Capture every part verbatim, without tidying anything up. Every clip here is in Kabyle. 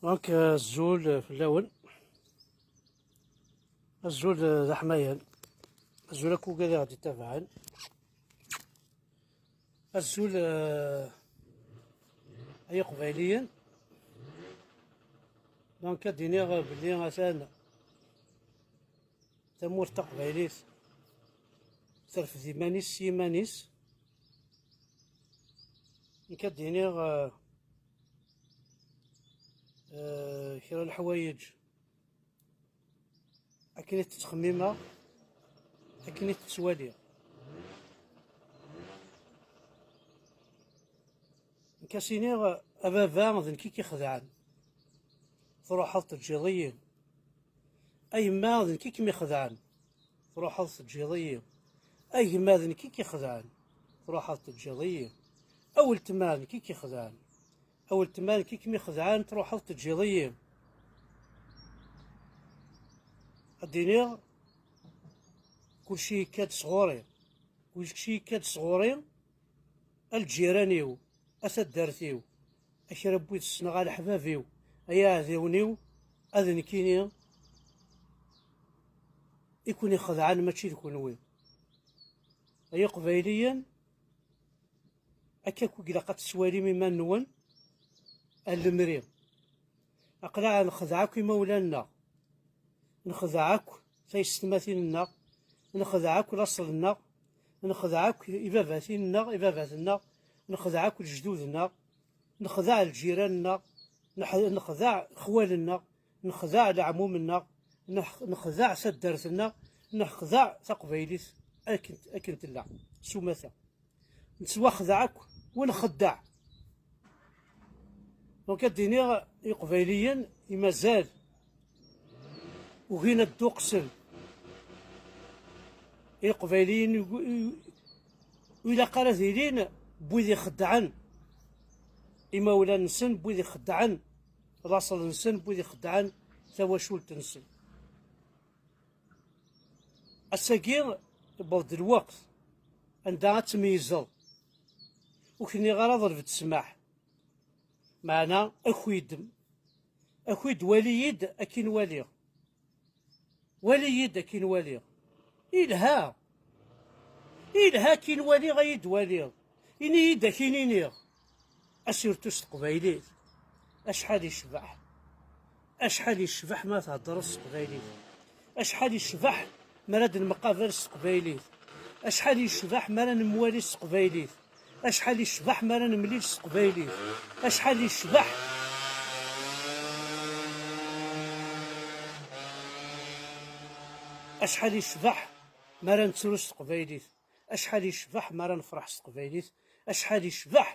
Donc, euh, azul, euh, fell-awen. Azul, euh, d aḥmayan. Azul akk ugad i ɣ-d-ittabaɛen. Azul, euh, ay iqbayliyen. Donc, ad d-iniɣ, euh, belli atan tamurt taqbaylit terfed iman-is s yiman-is. Nekk ad d-iniɣ, euh, euh, kra n leḥwayeǧ akken i t-ttxemmimeɣ, akken i t-ttwaliɣ. Nekk ad s-iniɣ, a baba, d nekk i k-ixedɛen, truḥeḍ teǧǧiḍ-iyi. A yemma, d nekk i kem-ixedɛen, truḥeḍ teǧǧiḍ-iyi. A gma, d nekk i k-ixedɛen, truḥeḍ teǧǧiḍ-iyi. A weltma, d nekk i k-ixedɛen, a weltma, d nekk i kem-ixedɛen, truḥeḍ teǧǧiḍ-iyi. Ad d-iniɣ, kulci yekka-d sɣur-i, kulci yekka-d sɣur-i, a lǧiran-iw, a taddart-iw, a kra n wid ssneɣ, a leḥbab-iw, ay iɛdawen-iw, ad nekkini i ken-ixedɛen, mačči d kenwi. Ay Iqbayliyen, akka akk i ilaq ad tettwalim iman-nwen, a lemri. Aql-aɣ nxeddeɛ akk imawlan-nneɣ, nxeddeɛ akk taysetmatin-nneɣ, nxeddeɛ akk laṣel-nneɣ, nxeddeɛ akk ibabatin-nneɣ, ibabat-nneɣ, nxeddeɛ akk lejdud-nneɣ, nxeddeɛ lǧiran-nneɣ, neḥ-, nxeddeɛ xwal-nneɣ, nxeddeɛ leɛmum-nneɣ, nex-, nxeddeɛ taddart-nneɣ, nexdeɛ taqbaylit akken, akken tella s umata. Nettwaxdeɛ akk, ur nxeddeɛ. Donc, ad d-iniɣ, Iqbayliyen i mazal ugin ad dduqsen. Iqbayliyen ur ilaq ara ad ilin n wid ixeddɛen imawlan-nsen, n wid ixeddɛen laṣel-nsen, n wid ixeddɛen tawacult-nsen. Ass-agi, yewweḍ-d lweqt anda ad tmeyyzeḍ. Ur k-nniɣ ara ḍleb-d ssmaḥ. Meɛna, aki-d, aki-d, wali-yi-d akin waliɣ. Wali-yi-d akin waliɣ. Ilha. Ilha akin waliɣ, ad yi-d-waliḍ. Ini-yi-d akin iniɣ. Asurtu s teqbaylit. Acḥal icbeḥ. Acḥal icbeḥ ma theddreḍ s teqbaylit. Acḥal icbeḥ mi ara d-nemqabal s teqbaylit. Acḥal icbeḥ mi ara nemwali s teqbaylit. Acḥal icbeḥ mi ara nemlil s teqbaylit. Acḥal icbeḥ. Acḥal icbeḥ mi ara nettru s teqbaylit. Acḥal icbeḥ mi ara nefreḥ s teqbaylit. Acḥal icbeḥ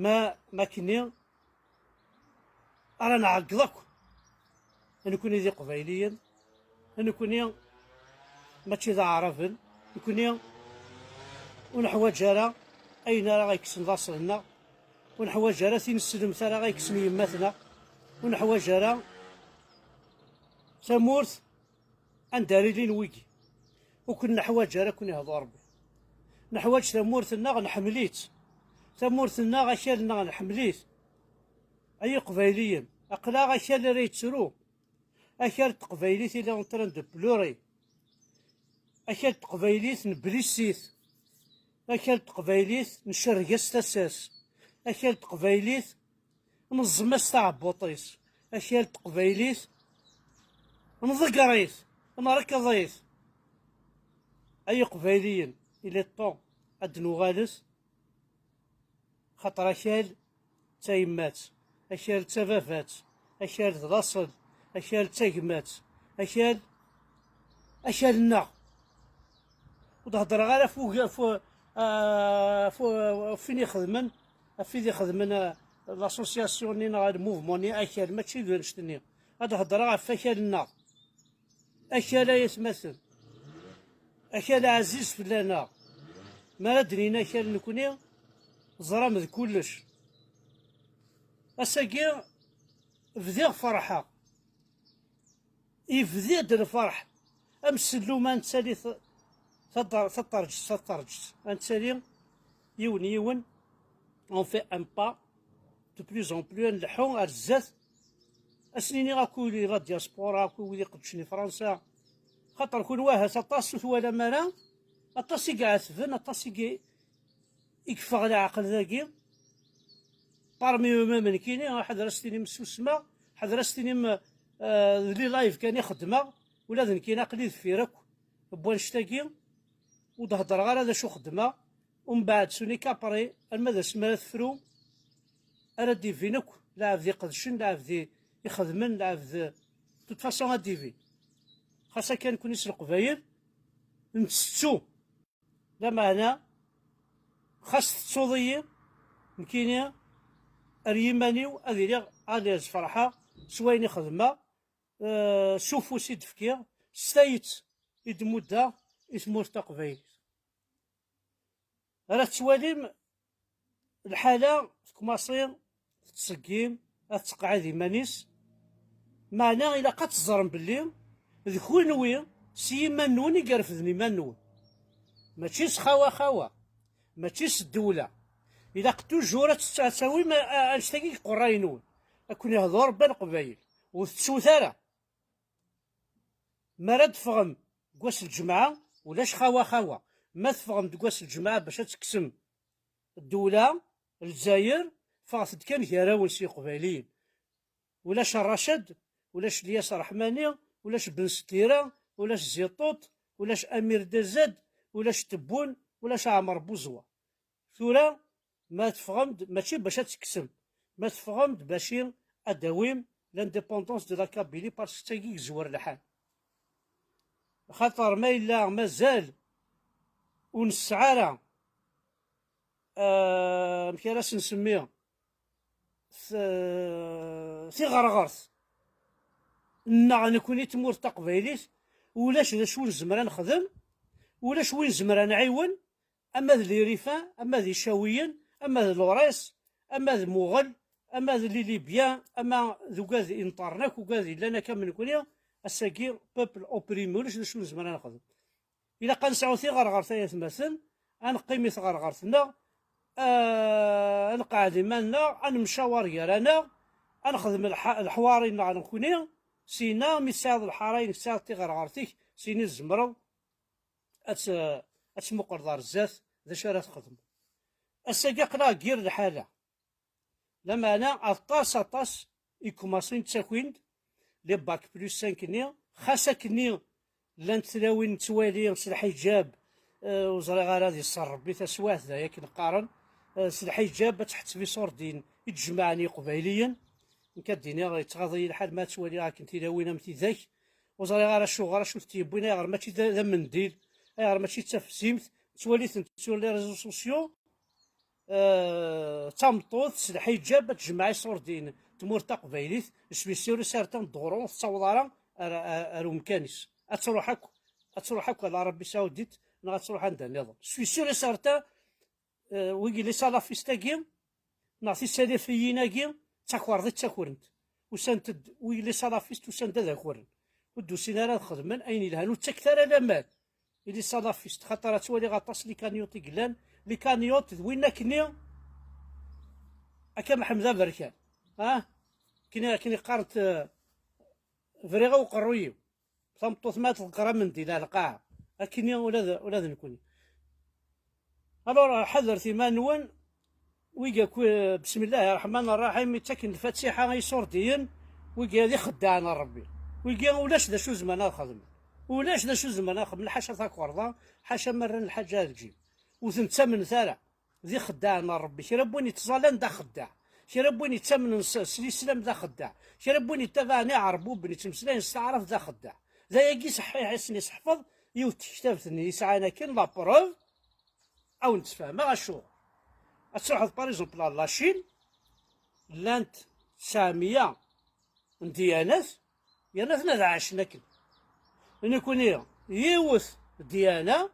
ma, ma akken-nni ara nɛeggeḍ akk. Nekkni d Iqbayliyen, nekkni mačči d Aɛraben, nekkni ur neḥwaǧ ara ayen ara ɣ-yekksen laṣel-nneɣ, ur neḥwaǧ ara tineslemt ara ɣ-yekksen yemma-tneɣ, ur neḥwaǧ ara tamurt anda ara ilin wigi. Ur ken-neḥwaǧ ara, ken-ihḍu Ṛebbi. Neḥwaǧ tamurt-nneɣ, nḥemmel-itt. Tamurt-nneɣ, akal-nneɣ, nḥemmel-it. Ay Iqbayliyen, aql-aɣ akal ara yettru. Akal n teqbaylit, il est en train de pleurer. Akal n teqbaylit, nblisi-t. Akal n teqbaylit, ncerreg-as tasa-s. Akal n teqbaylit, neẓẓem-as taɛebbuṭ-is. Akal n teqbaylit, nḍegger-it, nrekkeḍ-it. Ay Iqbayliyen, il est temps ad d-nuɣalet, xaṭer akal d tayemmat, akal d tababat, akal d laṣel, akal d tagmat, akal, akal-nneɣ. Ur d-heddreɣ ara ɣef uga-, ɣef, ah, ɣef, ɣef win ixedmen, ɣef wid ixedmen, ah, l'association-nni neɣ le mouvement-nni akal, mačči d annect-nni. Ad d-heddreɣ ɣef akal-nneɣ. Akal, ay atmaten. Akal ɛziz fell-aneɣ. Mi ara d-nini akal nekni, ẓram d kullec. Ass-agi bdiɣ ferḥeɣ. Yebda-d lferḥ. Am sellum, ad nettali t-, taṭar-, taṭarǧet, taṭarǧet. Ad nettali yiwen, yiwen, on fait un pas, de plus en plus ad nleḥḥu ar zdat. Ad sen-iniɣ akk i la diaspora, akk i wid iqeddcen i Fransa, xaṭer kunwi ahat aṭas ur twalam ara, aṭas i iɛetben, aṭas i i yeffeɣ leɛqel dagi. Parmi eux-mêmes nekkini, ḥader ad s-tinim ssusmeɣ, ḥader ad s-tinim, euh, d les lives kan i xeddmeɣ, ula d nekkini aql-i deffir akk n wannect-agi, ur d-heddreɣ ara d acu xeddmeɣ. Umbeɛd, suni kapri, alma d asmi ara tefru, ara d-ibin akk lɛebd iqedcen, lɛebd i-, ixedmen, lɛebd, de toute façon, ad d-ibin. Xas akka, nekkni s Leqbayel, nettettu. Lameɛna, xas tettuḍ-iyi, nekkini, ar yiman-iw, ad iliɣ à l'aise, ferḥeɣ s wayen i xedmeɣ, eh, s ufus i d-fkiɣ, s tayet i d-muddeɣ i tmurt taqbaylit. Ara tettwalim lḥala tkumaṣi tettṣeggim, ad teqɛid iman-is, meɛna ilaq ad teẓrem belli d kunwi s yiman-nwen i irefden iman-nwen. Mačči s xawa xawa, mačči s ddewla. Ilaq toujours ad tettɛettawim a-, a-, annect-agi deg iqerray-nwen. Ad ken-ihdu Rebbi a Leqbayel, ur tettut ara. Mi ara d-teffɣem deg wass n lǧemɛa, ulac xawa xawa. Ma teffɣem deg wass n lǧemɛa bac ad tekksem ddewla, Lezzayer, ffɣet-d kan gar-awen s Yiqbayliyen. Ulac Rracad, ulac Lyas Ṛeḥmani, ulac Ben Seddira, ulac Ziṭuṭ, ulac Amir Dazad, ulac Tebbun, ulac Ɛmer Buẓwa. Tura, ma teffɣem-d, mačči bac ad tekksem, ma teffɣem-d bac ad d-tawim l'indépendance de la Kabylie, parce que d tagi i yezwar lḥal. Axaṭer ma yella mazal ur nesɛi ara, ah, amek ara s-nsemmi, t-, tiɣerɣert nneɣ nekkni tmurt taqbaylit, ulac d acu nezmer ad nexdem, ulac win nezmer ad nɛiwen, ama d Lirifa, ama d Icawiyen, ama d Lores, ama d Muɣel, ama d les Libyens, ama d ugad inṭerren akk, ugad yellan akka am nekkni, ass-agi peuple opprimé, ulac d acu nezmer ad nexdem. Ilaq ad nesɛu tiɣerɣert ay atmaten, ad neqqim i tɣerɣert-nneɣ, ah, ad nqeɛɛed iman-nneɣ, ad nemcawaṛ gar-aneɣ, ad nexdem lḥ-, leḥwaṛ-nneɣ nekkni, sina mi tesɛiḍ lḥara-inek, tesɛiḍ tiɣerɣert-ik, sini tzemreḍ ad t-, ad tmuqleḍ ar zdat d acu ara txedmeḍ. Ass-agi aql-aɣ deg yir lḥala. Lameɛna aṭas, aṭas i kumaṣin ttakin-d les bac plus cinq-nni, xas akkenni llant tlawin nettwali s lḥiǧab, eh, ur ẓriɣ ara ad iṣṣer Rebbi taswiɛt, d aya akken qqaren, eh, s lḥiǧab ad tḥetteb iṣurdiyen i d-jemɛen Yiqbayliyen. Nekk ad d-iniɣ, yettɣaḍ-iyi lḥal ma ttwaliɣ akken tilawin am tidak, ur ẓriɣ ara acuɣer, acu t-yewwin, ayɣer mačči d, d amendil, ayɣer mačči d tafzimt, nettwali-tent sur les réseaux sociaux, eh, d tameṭṭut s lḥiǧab ad tjemmeɛ iṣurdiyen n tmurt taqbaylit, je suis sûr et certain dduru ur tettaweḍ ara ar, ar, ar umkan-is. Ad truḥ akk, ad truḥ akk ar Arabie Saoudite, neɣ ad truḥ anda nniḍen. Je suis sûr et certain, eh, wigi les salafistes-agi, neɣ tisalafiyin-agi, d takerḍit i ttakrent. Usant-d, wigi les salafistes usan-d ad akren. Ur d-usin ara ad xedmen ayen yelhan, ur ttakket ara laman i les salafistes, xaṭer ad twaliɣ aṭas les cagnottes i yellan. Les cagnottes d win akkenni, akka Meḥmed Aberkan, ah, akken, akken i qqarent, eh, briɣ i uqerruy-iw. Tameṭṭut ma tḍegger amendi la lqaɛa, akkenni ula d, ula d nekkni. Alors, ḥadret iman-nwen, wigi akk, bismillahi ṛṛeḥman ṛṛaḥim, i ttaken lfatiḥa i iṣurdiyen, wigi d ixeddaɛen n Ṛebbi. Wigi ulac d acu zemren ad xedmen. Ulac d acu zemren ad xedmen, ḥaca takerḍa, ḥaca ma rran lḥaǧa ar lǧib. Ur ten-ttamnet ara. D ixeddaɛen n Ṛebbi. Kra n win yettẓallan d axeddaɛ. Kra n win yettamnen s, s lislam d axeddaɛ. Kra n win yettabaɛen iɛerbuben yettmeslayen s taɛrabt d axeddaɛ. D ayagi ṣeḥḥiḥ i sen-iseḥfeḍ yiwet tektabt-nni yesɛan akken la preuve. Ad wen-d-sfehmeɣ acuɣer. Ad truḥeḍ, par exemple, ar la Chine, llant tesɛemya n ddiyanat, yerna aten ad ɛacen akken. Nekkni, yiwet ddyana,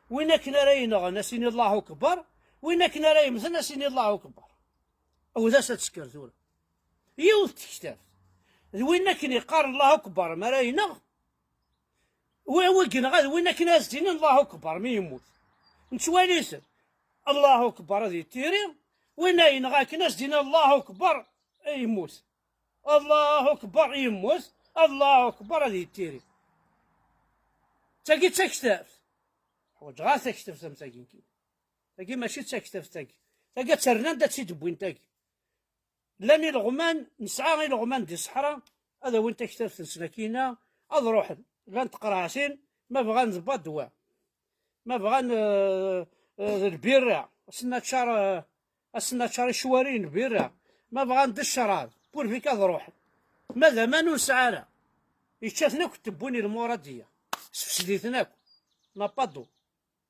win akken ara yenɣen, ad s-ini Allahu Akbar, win akken ara yemmten, ad s-ini Allahu Akbar. Awed-as ad tesker tura. Yiwet tektabt. D win akken yeqqaren Allahu Akbar mi ara yenɣ, wi, wi yenɣa d win akken ad as-d-inin Allahu Akbar mi yemmut. Nettwali-ten. Allahu Akbar ad yettiri, Win ay yenɣa akken, as-d-ini Allahu Akbar, yemmut. Allahu Akbar, yemmut. Allahu Akbar, ad yettiri. Tagi d taktabt. Ḥwaǧeɣ ara taktabt am tagi. Tagi mačči d taktabt tagi. Tagi ad tt-rnan, ad tt-id-wwin tagi. Llan ileɣman, nesɛa ileɣman di ṣṣeḥra, ad awin taktabt-nsen akkin-a, ad ruḥen. Llant teqreɛtin, ma bɣan d badwa, ma bɣan, eh, eh, d lbirra, asen-neččar, eh, asen-neččar icwari n lbirra, ma bɣan d ccrab, purvik ad ruḥen. Ma d aman ur nesɛi ara, yečča-ten akk, tewwin i lmuradiya, sefsed-iten akk. N'a pas d'eau.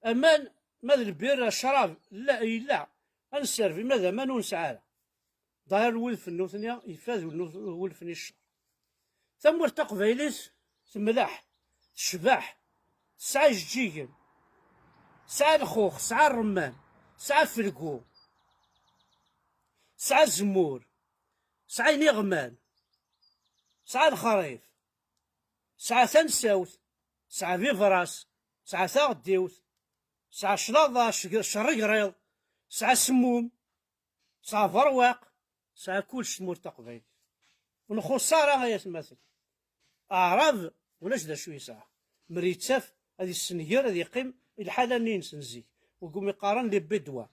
Aman, ma d lbirra, ccrab, la, yella, ad nesservi, ma d aman ur nesɛi ara. Ḍahir lwulf n nutni ifad wulf-, wulf-nni ccer. Tamurt taqbaylit temleḥ, tecbeḥ, tesɛa ijeǧǧigen, tesɛa lxux, tesɛa ṛṛemman, tesɛa afelgu, tesɛa azemmur, tesɛa iniɣman, tesɛa lexrif, tesɛa tansawt, tesɛa bibras, tesɛa taɣeddiwt, tesɛa claḍa, ceg-, cerregriḍ, tesɛa semmum, tesɛa berwaq, tesɛa kullec tmurt taqbaylit. Ur nxuṣṣ ara, ay atmaten. Aɛrab ulac d acu yesɛa. Mer yettaf ad yessenger, ad yeqqim i lḥala-nni-ines n zik. Wigi umi qqaren les Bédouins.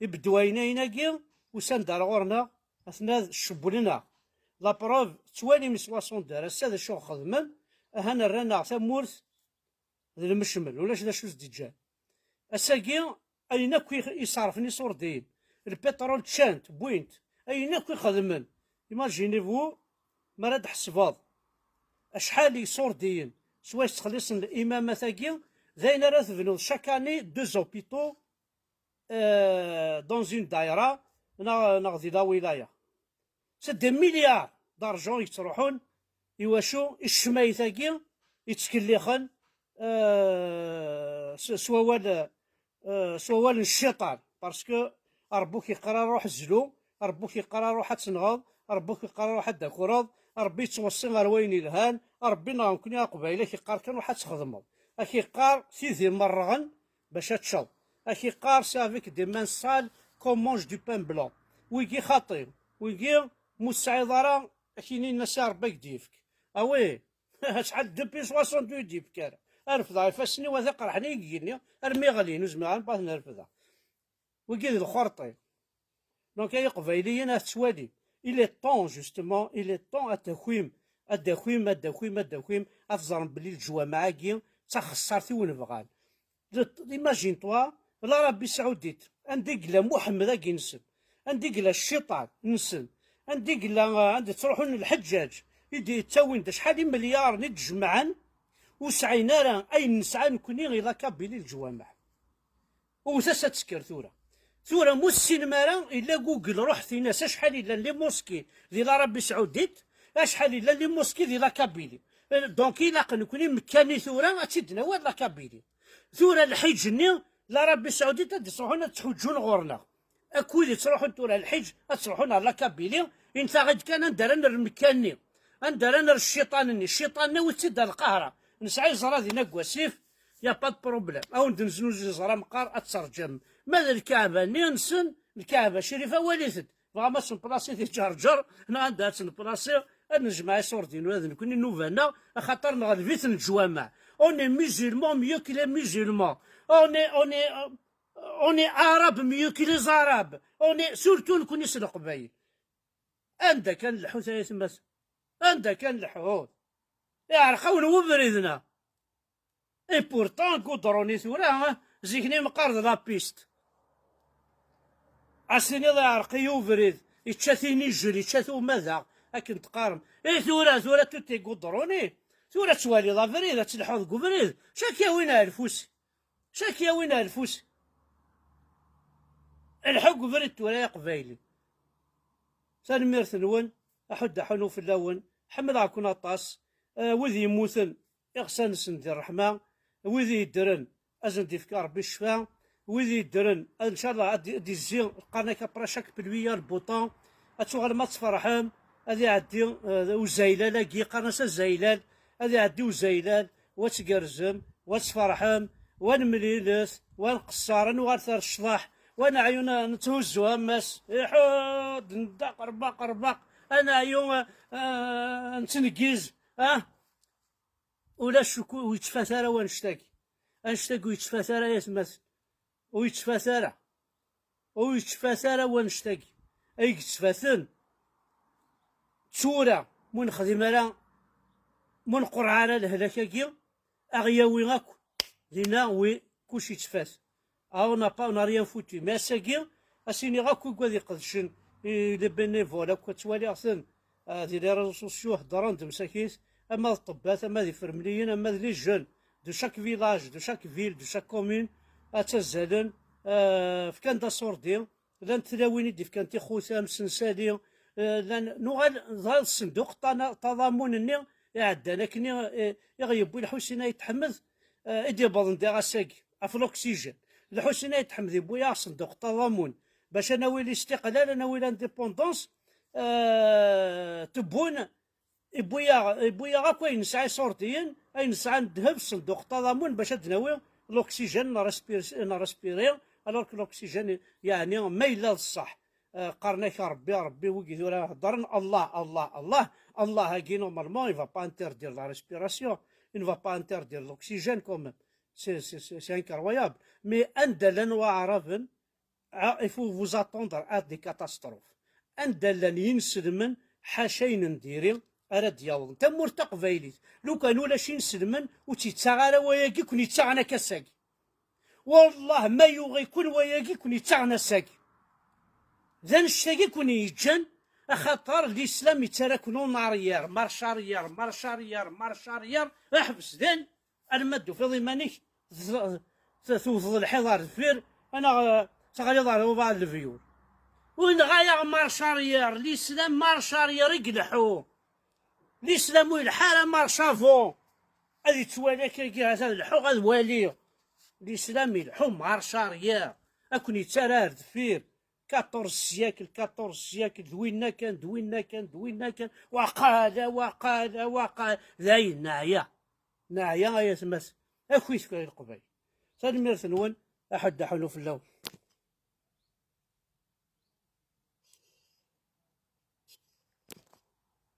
Ibedwayen ayagi usan-d ar ɣur-neɣ, atna cewwlen-aɣ. La preuve, tettwalim iswaṣun-d ar ass-a d acu xedmen, ahan rran-aɣ tamurt d lmecmel, ulac d acu s-d-ǧǧan. Ass-agi, ayen akk i, i ṣerfen iṣurdiyen, lpiṭrul ččan-t, wwin-t, ayen akk i xedmen. Imaginez-vous, mi ara d-tḥesbeḍ acḥal iṣurdiyen swayes ttxelliṣen limamat-agi, d ayen ara tebnuḍ chaque année deux hôpitaux, euh, dans une daïra, neɣ, neɣ di la wilaya. C'est des milliards d'argent yettruḥun i wacu? I ccmayt-agi yettkellixen, euh, s, s wawal, euh, s wawal n cciṭan. Parce que Ṛebbi ur k-iqqar ara ruḥ zlu, Ṛebbi ur k-iqqar ara ruḥ ad tenɣeḍ, Ṛebbi ur k-iqqar ara ruḥ ad d-takreḍ, Ṛebbi yettweṣṣi ar wayen yelhan, Ṛebbi neɣ nekkni aqbayli ak-iqqar kan ruḥ ad txedmeḍ. Ak-iqqar tidi merrɣen bac ad teččeḍ. Ak-iqqar c'est avec des mains sales qu'on mange du pain blanc. Wigi xaṭi, wigi mu tesɛiḍ ara, ak-inin-as a Ṛebbi ad k-d-yefk. Ah oui, acḥal depuis soixante-huit d-yefk ara. Refdeɣ ifassen-iw, ata qerḥen-iyi deg igenni, armi ɣlin, ur zmireɣ ara ad ten-refdeɣ. Wigi d lxerṭi. Donc, ay Iqbayliyen, ad tettwalim. Il est temps, justement, il est temps ad takwim, ad takwim, ad takwim, ad takwim, ad teẓrem belli leǧwameɛ-agi d taxeṣṣart i wen-bɣan. Imagine-toi, l'Arabie Saoudite, anda i yella Muḥemmed-agi-nsen, anda i yella cciṭan-nsen, anda i yella, anda ttruḥun lḥeǧǧaǧ, i d-yettawin d acḥal imelyaren i d-jemɛen, ur sɛin ara ayen nesɛa nekni i la Kabylie leǧwameɛ. Wwet-as ad tekker tura. Tura mu tessinem ara, illa Google, ruḥet in-as acḥal yellan les mosquées di l'Arabie Saoudite, acḥal yellan les mosquées di la Kabylie. Donc ilaq nekni mekkan-nni tura ad tt-id-nawi ar la Kabylie. Tura lḥiǧ-nni, l'Arabie Saoudite ad d-ttruḥun ad ttḥuǧǧun ɣur-neɣ. Akk wid yettruḥun tura lḥiǧ ad ttruḥun ar la Kabylie, intaɣ-id kan anda ara nerr mekkan-nni, anda ara nerr cciṭan-nni. Cciṭan-nni awi-tt-id ar Lqahra. Nesɛa iẓra dinna deg wasif, y a pas de problème. Ad wen-d-neznuzu iẓra meqqar ad terǧam. Ma d lkaɛba-nni-nsen, lkaɛba crifa, walit-d. Tebɣam ad tt-nplasi di Ǧerǧer, neɣ anda ad tt-nplasi, ad nejmeɛ iṣurdiyen ula d nekni nnuba-nneɣ, axaṭer nɣelb-iten leǧwameɛ. On est musulman mieux que les musulmans. On est, on est, on est arabe mieux que les arabes. On est, surtout nekni s leqbayel. Anda kan lḥut ay atmaten? Anda kan lḥut? Iɛreq-awen webrid-nneɣ. Et pourtant, guḍruni tura, ah, zik-nni meqqar d la piste. Ad s-tiniḍ iɛreq-iyi ubrid, yečča-t inijel, yečča-t umadaɣ, akken teqqarem. I tura, tura tuti guḍruni, tura ad twaliḍ abrid, ad telḥuḍ deg ubrid, acu ak-yawin ar lfus? Acu ak-yawin ar lfus? Lḥu deg ubrid tura, ay Iqbayliyen. Tanemmirt-nwen, aḥuddu aḥunu fell-awen, ḥemmleɣ-ken aṭas. Eh, wid yemmuten, iɣsan-nsen di ṛṛeḥma, wid yeddren, ad sen-d-yefk Ṛebbi ccfa, wid yeddren, ad, ncallah, ad d-, ad d-izzi, qqaren-ak après chaque pluie y a le beau temps, ad tuɣalem ad tferḥem, ad iɛeddi, eh, uzaylal-agi, qqaren-as azaylal, ad iɛeddi uzaylal, wa tgerrzem, wa tferḥem, wa nemlilet, wa nqeṣṣer, ad nuɣalet ar ccḍeḥ, Wa neɛyu n-, netthuzzu ammas, iḥudd, nedda qerbaq, qerbaq, ad neɛyu, eh, eh, nettneggiz, ah? Ulac uku-, ur yettfat ara wannect-agi. Annect-agi ur yettfat ara, ay atmaten. Ur yettfat ara. Ur yettfat ara wannect-agi. Ay yettfaten. Tura, mu nexdim ara, mu nqurreɛ ara lehlak-agi, a ɣ-yawi akk. Dinna, wi, kullec yettfat. Ah, on n'a pas, on n'a rien foutu. Mais ass-agi, ad s-iniɣ akk i wigad iqedcen, i les bénévoles, akk ad ttwaliɣ-ten, ah, di les réseaux sociaux, heddren-d msakit, ama d ṭṭebbat, ama d ifremliyen, ama d les jeunes de chaque village, de chaque ville, de chaque commune, ad ttazzalen, ah, fkan-d aṣurdi, llant tlawin i d-ifkan tixutam, sensali, ah, llan, nuɣal, ẓer ṣṣenduq ṭana-, ṭaḍamun-nni iɛeddan akken i, i, i ɣ-yewwi Lḥusin Ayt Ḥmed, ah, i d-yewwḍen diɣ ass-agi, ɣef l'oxygène. Lḥusin Ayt Ḥmed yewwi-yaɣ ṣenduq ṭaḍamun, bac ad nawi listiqlal, ad nawi l'indépendance, ah, tewwun, yewwi-yaɣ, yewwi-yaɣ akk ayen nesɛa iṣurdiyen, ayen nesɛa n ddheb, ṣenduq ṭaḍamun, bac ad d-nawi l'oxygène n respir-, n respiri, alors que l'oxygène, yeɛni, ma yella d ṣṣeḥ, ah, qqaren-ak Rebbi, Rebbi, wigi tura heddren, Allah, Allah, Allah, Allah-agi, normalement, il va pas interdire la respiration, il ne va pas interdire l'oxygène quand même. C'est, c'est, c'est, c'est incroyable. Mais anda llan waɛraben, ah, il faut vous attendre à des catastrophes. Anda llan yinselmen, ḥaca ayen n diri ara d-yawḍen. Tamurt taqbaylit, lukan ulac inselmen, ur tt-yettaɣ ara wayagi i ken-yettaɣen akka ass-agi. Wallah, ma yuɣ-iken wayagi i ken-yettaɣen ass-agi. D annect-agi i ken-yeǧǧan, axaṭer l'islam yettarra-ken en arrière, marche arrière, marche arrière, marche arrière, ḥbes din, alma d-tufiḍ iman-ik, t-, t-, tewteḍ lḥiḍ ar deffir, anaɣ, eh, teɣliḍ ar uḍar n lebyur. Ur neɣ-, ay-aɣ marche arrière, l'islam marche arrière i ileḥḥu. L'islam ur ileḥḥu ara marche avant. Ad yettwali akka, agi, ata ad leḥḥuɣ, ad waliɣ. L'islam ileḥḥu marche arrière. Ad ken-yettarra ar deffir. Quatorze siècle, quatorze siècle, d winna kan, d winna kan, d winna kan. Waqala, waqala, waqala. Dayen, neɛya. Neɛya, ay atmaten. Akit kra i Leqbayel. Tanemmirt-nwen, aḥuddu aḥunnu fell-awen.